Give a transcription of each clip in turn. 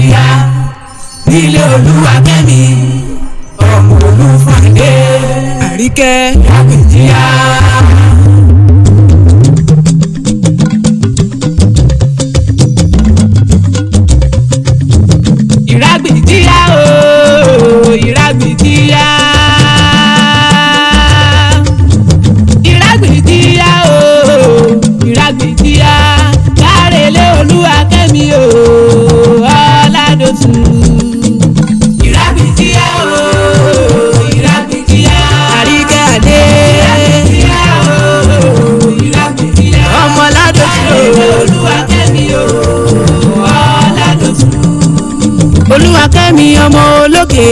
Ìràgbìjíyá nílé Olúwakẹ́mi ọmọ Olúfàndé. Àríkẹ́. Ìràgbìjíyá. Ìràgbìjíyá ooo, ìràgbìjíyá. Ìràgbìjíyá ooo, ìràgbìjíyá. Kárẹ̀lẹ̀ Olúwakẹ́mi ooo, Ọládọ̀tun. Ìràgbìjíyá ooo, ìràgbìjíyá. Àríkẹ́ Adé. Ìràgbìjíyá ooo, ìràgbìjíyá. Ọmọ Ọládọ̀tun. Kárẹ̀lẹ̀ Olúwakẹ́mi ooo, Ọládọ̀tun. Olúwakẹ́mi ọmọ olókè,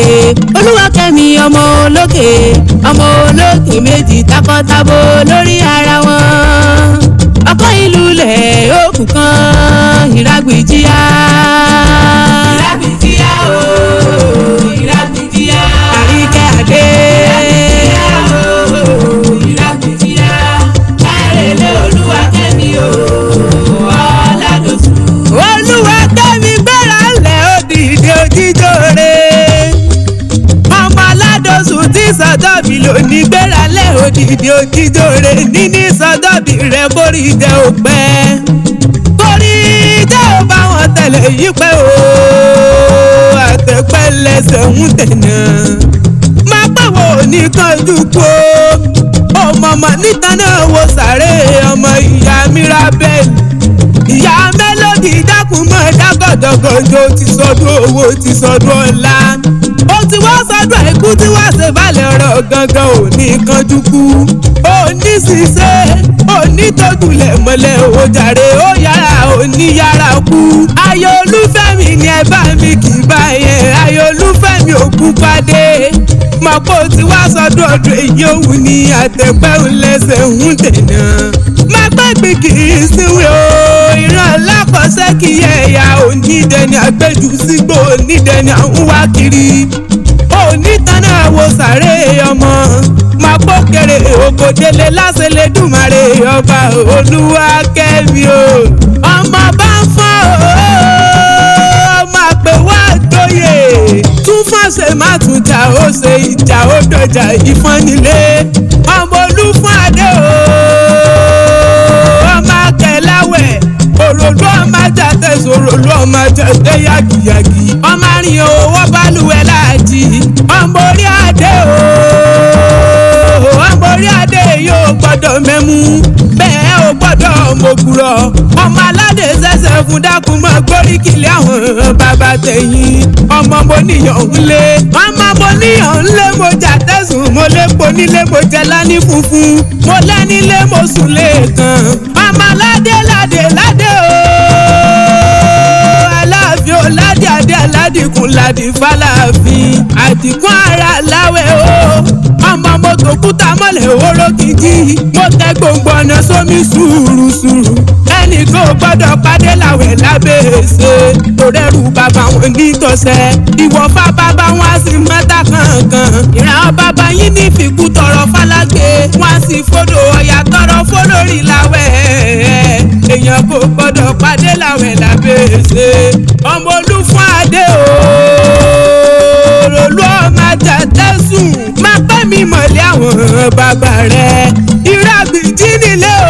Olúwakẹ́mi ọmọ olókè, ọmọ olókè méjì takọtabo lórí ara wọn. Ọkọ ìlú lẹ̀ òkú kan, Ìràgbìjíyá. Ìràgbìjíyá ooo, ìràgbìjíyá. Àríkẹ́ Adé. Ìràgbìjíyá ooo, ìràgbìjíyá. Kárẹ̀lẹ̀ Olúwakẹ́mi ooo, Ọládọ̀tun. Olúwakẹ́mi gbéra lẹ̀ òdìdí òjíjòrè. Ọmọ Aládọ̀sùn tí sọdọ́bì lónìí gbéra lẹ̀ òdìdí òjíjòrè. Níní sọdọ́bì rẹ̀ kórì jẹ́ òpẹ́. Kórì jẹ́ ò bá wọn tẹ̀lé yí pẹ́ o. Àtẹ̀pẹ́ lẹ́sẹ̀ ń tẹ̀nà. Má pẹ́ wo ní kánjú kú o. Ọmọ ọmọ níta náà wo sàré ọmọ ìyá Mirabel, ìyá Mélòdì dákun mọ́ dágọ̀dọ̀gọ̀dọ̀, ti sọdún owó, ti sọdún ọ̀la, ó ti wá sọdún àìkú tí wá ṣe balẹ̀ ọ̀rọ̀ gangan. Ò ní kánjú kú, ò ní ṣiṣẹ́, ò ní tójúlẹ̀ mọ́lẹ̀, ò jàre, ó yára, ò ní yára kú. Ayọ̀ Olúfẹ́mi ni ẹ bá mi kì í bá yẹn. Ayọ̀ Olúfẹ́mi òkú pàdé mọ̀pọ̀ tí wá sọdún ọdún èyí òun ni àtẹ̀pẹ́ òun lẹ́sẹ̀ ń tẹ̀nà. Má gbàgbé kì í síwé o, ìran alákọ̀ọ́sẹ́ kì í ẹ̀yà onídẹni àgbẹ̀jù sígbó, onídẹni à ń wá kiri. Onítànà wo sàré ọmọ máa pọ̀ kéré ògòdélé lásìlẹ̀ dùmarè ọba Olúwakẹ́mi o. Ọmọ bá ń fọ́ o, máa pè wá tóyè tún fàṣẹ má tún jà, ó ṣe ìjà ó dọjà ìfọ́n nílé ọmọ Olúfúnadé o. Ọmọ akẹ́láwẹ̀ òròlú, ọmọ ajá tẹ̀sán òròlú, ọmọ ajá tẹ̀ yàgìyàgì, ọmọ arìn owó balùwẹ̀ láàjì, ọmọ orí adé o. Ọmọ orí adé yóò gbọ́dọ̀ mẹ́mú bẹ́ẹ̀ ò gbọ́dọ̀ mọ̀kúrọ̀, ọmọ aládé ṣẹ̀ṣẹ̀ fún dákun mọ́ gbóríkìlẹ̀ àwọn bàbá tẹ̀yìn. Ọmọ mo níyàn ń lé, ọmọ mo níyàn ń lé, mo jà tẹ̀sùn, mo lépo nílé, mo jẹ lání funfun, mo lẹ́nílé, mo sùn lẹ́ẹ̀kan. Ọmọ aládé ládé ládé o, aláàfin oládé adé aládìkún ládì fàlàfin àdìkún ara láwẹ̀ o. Ọmọ mo tó kúta mọ́lẹ̀ oró kìjì, mo tẹ gbòǹgbò ọ̀nà sómi sùúrùsùúrù, ẹnì kò gbọ́dọ̀ pàdé láwẹ̀ lábẹ́ èsè torẹ́rù bàbá wọn nítòsẹ̀ ìwọ̀fà bàbá wọn á sì mọ́ta kankan. Ìran bàbá yín ní fìkú tọrọ fálágbé, wọn á sì fodò ọ̀yà tọrọ fọlórí láwẹ̀. Èèyàn kò gbọ́dọ̀ pàdé láwẹ̀ lábẹ́ èsè. Ọmọ Olúfúnadé o, olú ọmọ ajá tẹ̀sùn, má pẹ́ mi mọ̀lẹ́ àwọn bàbá rẹ̀. Ìràgbìjí nílé o,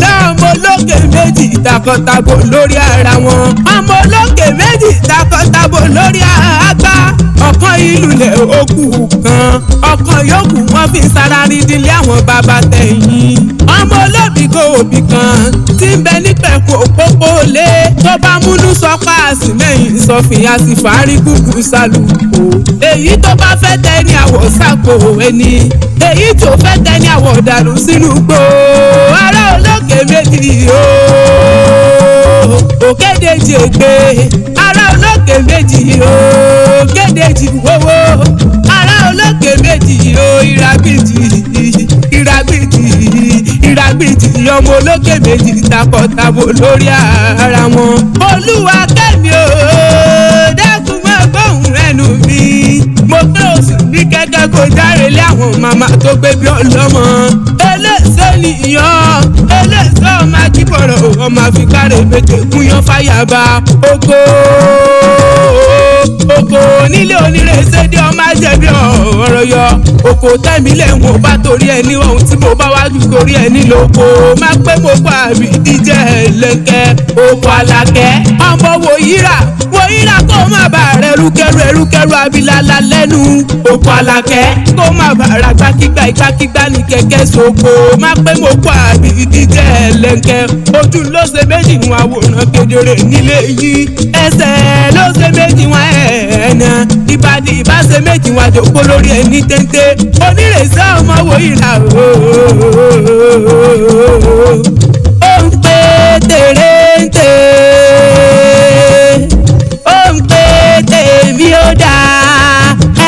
lọ́mọ olókè méjì takọtabo lórí ara wọn, ọmọ olókè méjì takọtabo lórí àgbà, ọ̀kan ìlú lẹ̀ òkú kan, ọ̀kan yòókù wọ́n fi sára rídìlé àwọn bàbá tẹ̀yìn. Ọmọ olóbì kò òbí kan tí ń bẹ nípẹ̀kọ̀ òpópó lé, tó bá múnú sọ páàsì mẹ́yìn sọfìn àti fàárí kúkú sálùkò. Èyí tó bá fẹ́ tẹ ní àwọ̀ sápò ẹni, èyí tó fẹ́ tẹ ní àwọ̀ dànù sínú gbò. Ará olókè méjì o, òkèdèjì ègbè, ará olókè méjì o, òkèdèjì wówó, ará olókè méjì o, ìràgbìjì, ìràgbìjì, ìràgbìjì, ọmọ olókè méjì takọtabo lórí ara wọn. Olúwakẹ́mi o, dákun mọ́ gbóhùn ẹnu mi. Mo gbé oṣù ní kẹ́kẹ́ kó járe lé àwọn màmá tó gbé bí ọlọ́mọ. Eléso nìyàn, eléso máa Ajíbọ̀rọ̀ ọmọ àfikàrẹ̀ méje gúnyán fàyàbá oko oko nílé onírèsé dé ọmọ àjẹbí ọ̀rọ̀ yọ oko tẹ̀mí lẹ́wọ̀n bá torí ẹni ohun tí mo bá wájú torí ẹni lóko má pé mo pa àbí díjẹ́ lẹ́kẹ́ oko alákẹ́ ọmọ wòyíra wòyíra kó má bà rẹ̀ rúkẹ́rú ẹrúkẹ́rú abilala lẹ́nu oko alákẹ́ kó má bà rà gbákígbá ìgbákígbá ní kẹ̀kẹ́ soko má pé mo pa àbí díjẹ́ lẹ́kẹ́ ojú ló ṣe méjì wọn àwòrán kedere nílé yìí ẹsẹ̀ ló ṣe méjì wọn ẹ̀ẹ́nà ìbàdí ìbáṣe méjì wọn àjòkó lórí ẹni téńté onírèsé ọmọ wòyíra ooo ó ń pè tèrèǹtè ó ń pè tèmi ó dáa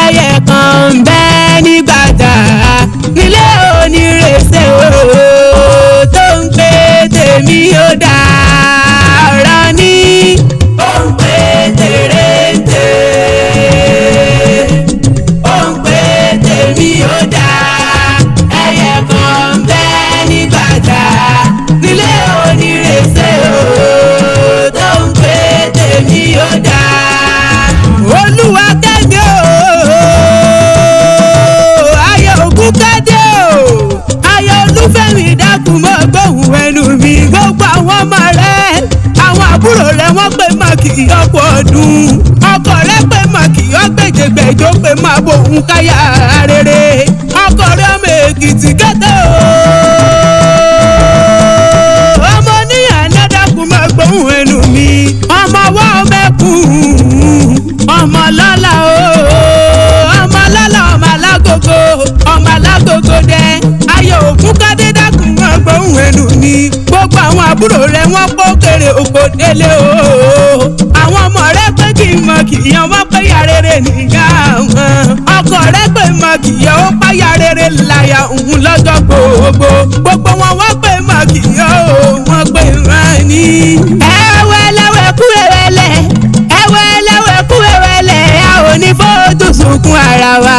ẹyẹ kan ń bẹ nígbàdà nílé onírèsé ooo tó ń pè tèmi ó dáa ọ̀rọ̀ ni ó ń pè tèrèǹtè ó ń pè tèmi ó dáa ẹyẹ kan ń bẹ nígbàdà nílé onírèsé ooo tó ń pè tèmi ó dáa. Olúwa kẹ́mi ooo ayọ̀ ògún kẹ́dẹ́ o ayọ̀ olúfẹ́mi dákun mọ́ gbóhùn ẹnu mi gbogbo àwọn ọmọ rẹ àwọn àbúrò rẹ wọ́n pè mọ́ kì í ọkọ̀ ọdún ọkọ rẹ pè mọ́ kì í ọgbẹ́jẹgbẹ́jọ pé máa bò ń káyà rere ọkọ rẹ ọmọ Èkìtì kẹ́tẹ́ o ọmọ níyàn dákun mọ́ gbóhùn ẹnu mi ọmọ wa ọmẹkùn ọmọ lọ́la o ọmọ lọ́la ọmọ alágogo ọmọ alágogo dẹ ayọ̀ ògún kádé dákun mọ́ gbóhùn ẹnu mi gbogbo àwọn àbúrò rẹ wọ́n kó kéré oko délé o àwọn ọmọ rẹ pé kí n mọ kì í yan wọ́n pé ya rere nìyá wọn ọkọ rẹ pé mọ kì í yan ó páyà rere láyà òun lọ́jọ́ gbogbo gbogbo wọn wọ́n pé mọ kì í yan ó wọ́n pé wọ́n ní. ẹwẹ́lẹ́wẹ́ kú ẹwẹ́lẹ́ ẹwẹ́lẹ́wẹ́ kú ẹwẹ́lẹ́ a ò ní fojú sunkún ara wa.